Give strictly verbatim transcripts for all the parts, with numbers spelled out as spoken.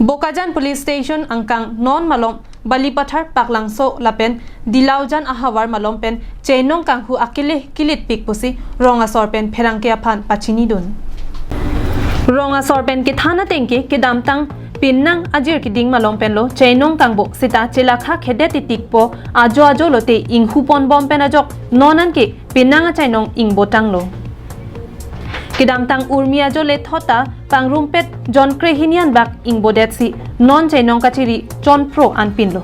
Bokajan Police Station angkang non malom Balipathar, Paklangso lapen Dilaujan ahavar malom pen chainong kanghu akele kilitpik pusi rong asor pen pherangke aphan pachinidun. Rong asor pen kethan ateng ke kedamtang penang ajir keding malom penlo chainong kangbo seta chelakha khedet titikpo ajo ajo lote inghuponbom pen ajok non anke penang achainong ingbotanglo. Kedamtang urmi ajo lethot ta pangrumpet jon krehini anbak ingbodetsi non chainong kachiri chonphro anpinlo.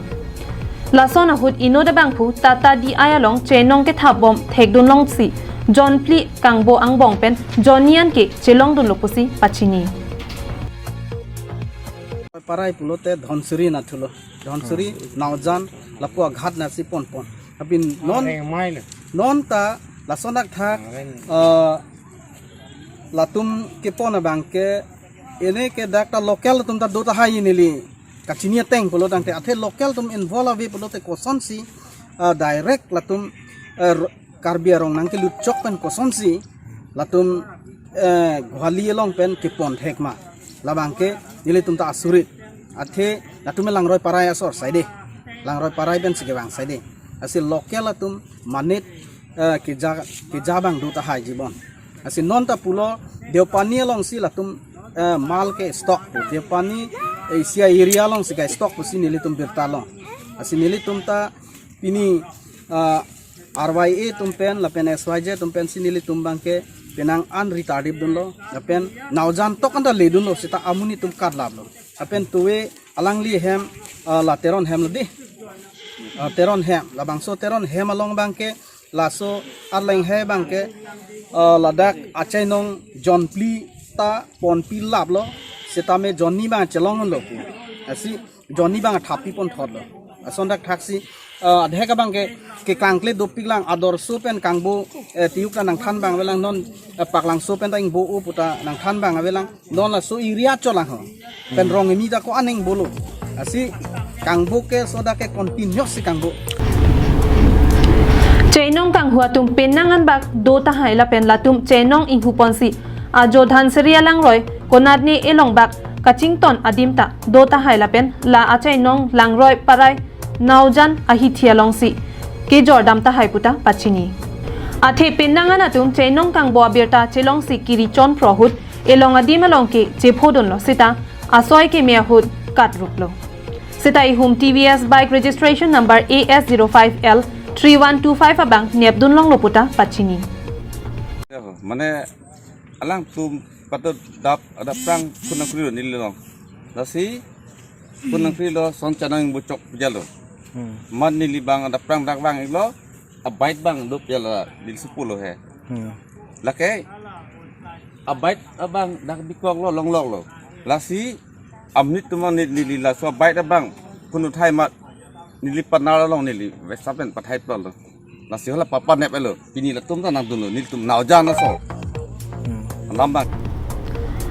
Lason ahut inut abangphu Tata D I along chainong kethapbom thekdunlongsi jon phli kangbo angbong pen jon ni anke chelongdunlo pusi pachini. Parai pulote Dhonsiri nathulo. Dhonsiri, Naujan, lapu aghat nasi ponpon. Apin non, non ta lason dak thak, eh, latum kepon abangke, ene ke dak ta local atum ta do tahai neli kachini ateng pulo tangte, athe local atum involve ave pulote kosonsi, eh, direct latum, eh, ro-, Karbi arong nangkelutchok pen kosonsi latum, eh, Guwahati along pen kepon thek ma. Labangke nelitum ta asurit. Athe latum langroi parai asor saide. Langroi parai pensi kevang saide. Lasi local atum manit, eh, keja, keja abang do tahai jibon. Lasi non ta pulo Deopani alongsi latum, eh, mal ke stock pu. Deopani, eh, isi a-area alongsi ke stock pusi nelitum birta long. Lasi nelitum ta pini, ah, R Y A atum pen lapen S Y J atum pensi nelitum abangke penang an ritardip dunlo lapen Naujan tok anta ledunlo seta amonit atum katlaplo. Lapen tuwe alangli hem, ah, la Teron hem lo di. Ah, Teron hem, labangso Teron hem along abangke laso arleng he abangke, ah, ladak achainong jon phli ta ponpilaplo, setame jon ni abang chelongdunlo pu. Lasi jon ni abang thappi ponthotlo. Lason dak thaksi, eh, adhek abangke kekangkle dopiklang adorso pen kangbo, eh, tiuk ta nangthan abang avelang non, eh, Paklangso pen ta ingbo-o pu ta nangthan abang avelang non laso area cholang ho. Pen rong kimi ta ko-an ingbolo. Lasi kangbo ke soda ke continuous si kangbo. Chainong kanghu atum penang anbak do tahai lapen latum chainong inghuponsi ajo Dhansiri alangroi konatne elongbak kachington adim ta do tahai lapen la achainong langroi parai Naujan ahithi alongsi kejordam tahai puta pachini. Athe penang an atum chainong kangbo abirta chelongsi kiri chonphro ahut elong adim along ke chephodunlo seta asoi keme ahut katruklo. Seta ihum T V S bike registration number A S zero five L three one two five abang nepdunlonglo puta pachini. Mane alangtum patut dap, adap prang phun nangkri neli long. Lasi phun nangkrilo, son chanang ingbochok jalo. Hmm. Mat neli abang adap prang dak abang iklo, abike abang dop jalo, neli supulo he. Hmm. Lake abike abang dak bikoklo, longloklo. Lasi amonit atum neli, neli laso abike abang phun uthai mat neli partner along neli WhatsApp pen pathai plotlo. Lasi hala papa nep elo. Pini latum ta nangdunlo, nelitum Naujan asor. Hmm. Alam abang.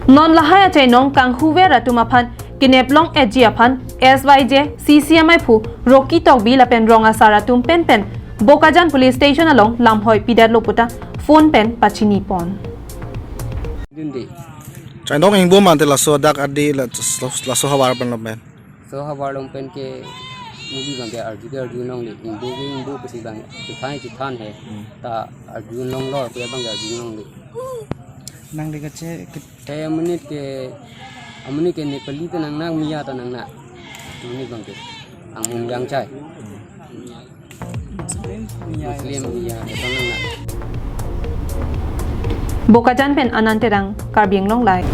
Non lahai achainong kanghuver atum aphan keneplong eji aphan S Y J C C M I phu Rocky Tokbi lapen rong asar atum penpen Bokajan Police Station along lamhoi pidetlo puta phone pen pachinipon. Dindi. Chainong ingbo mante laso dak adi la-, laso havar pen lo pen. So havar along pen ke neli abangke arju ke arjulongle, ingbo ke ingbo pusi abang chethan chethan he. Hmm. Ta arjulonglo, ke abangke arjulongle. Nangli kache ke- He amonit ke, amonit ke Nepali ta nangnak, Miya ta nangnak. Amonit abangke. Angmung Jangchai. Muslim, iya, betul nangnak. Bokajan pen Anand Terang, Karbi Anglong Live.